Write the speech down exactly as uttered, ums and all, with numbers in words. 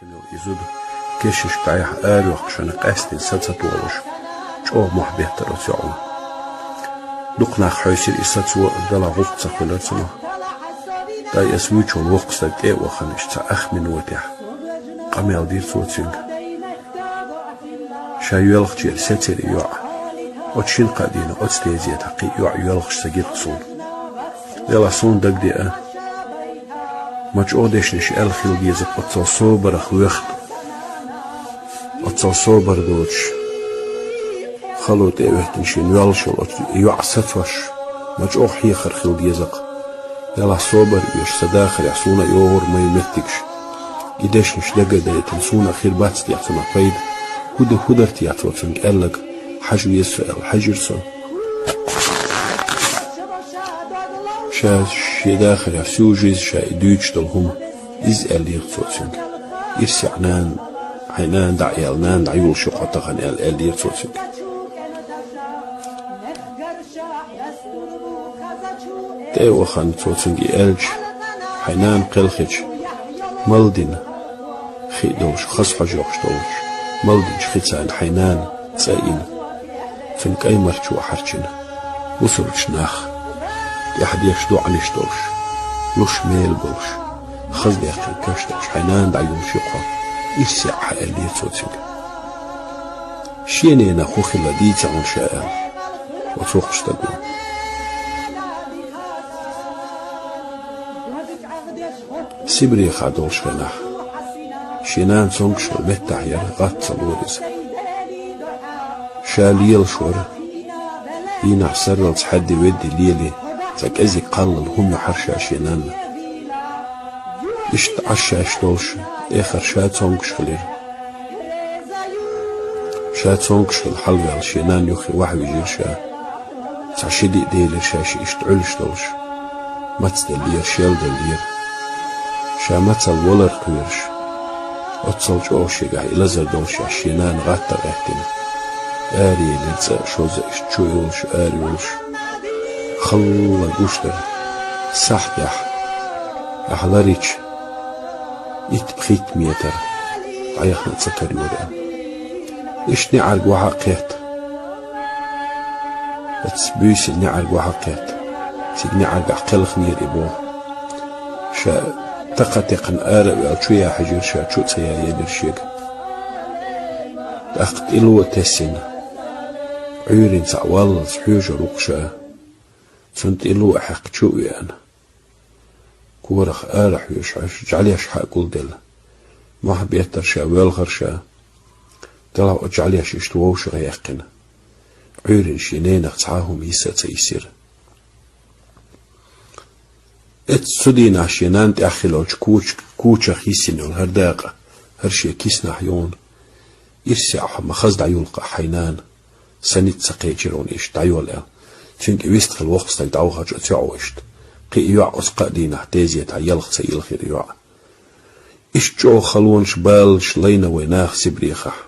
И зуда кешнашка дӀаяхьа араваьккхача хана къаьстина са ца тохалуш, чӀогӀа мохь беттар оцу йоӀо. Дукха нах хьовсийра и сацо, делахь гӀуллакх ца хуьлура цунах. ТӀаккха эс вуьйчул воккха стаг тӀе а вахана, иштта цхьа ах минотехь къамел дира цо цуьнга. Ша йоьлхучуьра сецира и йоӀ. Оцу шина-кхаа дийнахь оцу тезетахь кхин а йоӀ йоьлхуш ца гира суна. Делахь суна дагадеа, ма чӀогӀа дешнаш аьлла хила деза-кх оццул собарах воьхна. Оццул собар доцуш, хало тӀе а хӀоьттина шена йоьлхуш йолу оцу йоӀ сацош, ма чӀогӀа хьехар хила деза-кх. Делахь собар оьшуш сан дахарехь суна а йогӀура майн меттигаш. И дешнаш дагадайтина суна а хир бац техьа цунах пайда. ХӀун ду, хӀун дара техьа цо цуьнга аьлларг, хьажа веза со аьлла, хьаьжира со. Ша шен дахарехь всю жизнь ша и дуьйцуш долу хӀума, иза аьллера цо цуьнга. Ирсе хьайн нана, хьайн нана дӀа а яьлла, нана дӀайолуш ю-кх хьо тахана аьлла, аьллера цо цуьнга. ТӀе а вахана цо цуьнга и аьлча, хьайн нана кхелхича, мала дина хи а долуш, хаза хьожа йоккхуш долчу мала динчу хица хьайн нана цӀа а йина, цуьнан кӀайн марчо хьарчийна, бусалба нах тӀаьхьа деш доӀанаш долуш, луш мела болуш, хаза даьккхина каш долуш, хьайн нана дӀайолуш ю-кх хьо, ирсе Ӏа, аьллера цо цуьнга. Шен ненах хӀун хилла дийца хьуна ша аьлла, оцу воккхачу стага. Сибрехахь долуш хенахь, шен нана цомгуш хилла меттахь яра, гӀатта ца лора иза. Ша лелаш вара, дийнахь сарралц хьаьдди-ведди лелий, цхьа кӀезиг кхаллал хӀума йохьура ша шен нанна. Иштта Ӏаш шаьш долуш, эххар ша цомгуш хилира. Ша цомгуш хилла хьалаваьлла шен нанна юххе вахьа вижира ша. Цхьа ши-диъ делира шаьш иштта Ӏуьллуш долуш. Мацделлера, шелделлера. Ша мацалла валар кхоьруш, оццул чӀогӀа шегахь и лазар долуш шаьш шен нана гӀатта а гӀаьттина, араелира цӀа а, шозза а иштта чу а йолуш, ара а йолуш. Халла гуш дара. Сахьтехь, ахь ларича, итт-пхийтта метр дӀаяхана ца карайора. Иштта неӀарга вахьа а кхетта, оцу буьйсанна неӀарга вахьа а кхетта, цига неӀаргахь кхелхинера и боху. Ша такха а текхна ара а ваьлла, чу ян хьаьжира ша, чу а ца ян елира шега. ТӀаккха тӀе ло а тесна, Ӏуьйранна цхьаъ валлалц хьоьжур ву-кх ша. Цунна тӀе ло а хьаькхна, чу а веана, корах ара хьоьжуш Ӏаш, жӀаьлеш хьа а гулделла, мохь беттара ша, воьлхура ша. Делахь оцу жӀаьлеш иштта вовшах яьккхина, Ӏуьйранна шен ненах цхьа а хӀума йиса а ца йисира. Эццу цу дийнахь шен нанна тӀехь хилла йолчу куча-, кучах йисина йолу хӀара дакъа, хӀара шен киснахь юхана. Ирсе Ӏа, ма хаза дӀайолу-кх хьайн нана. Сан ницкъ ца кхечира хьуна иштта дӀайола аьлла. Цуьнга и вистхила воккха стаг дӀавахарчу оцу йоӀо иштта. Кхин а йоӀ оцу кхаа дийнахь тезетахь ялх ца йилхира йоӀ. Иштта чӀогӀа халонаш, баланаш лайна вай наха Сибрехахь.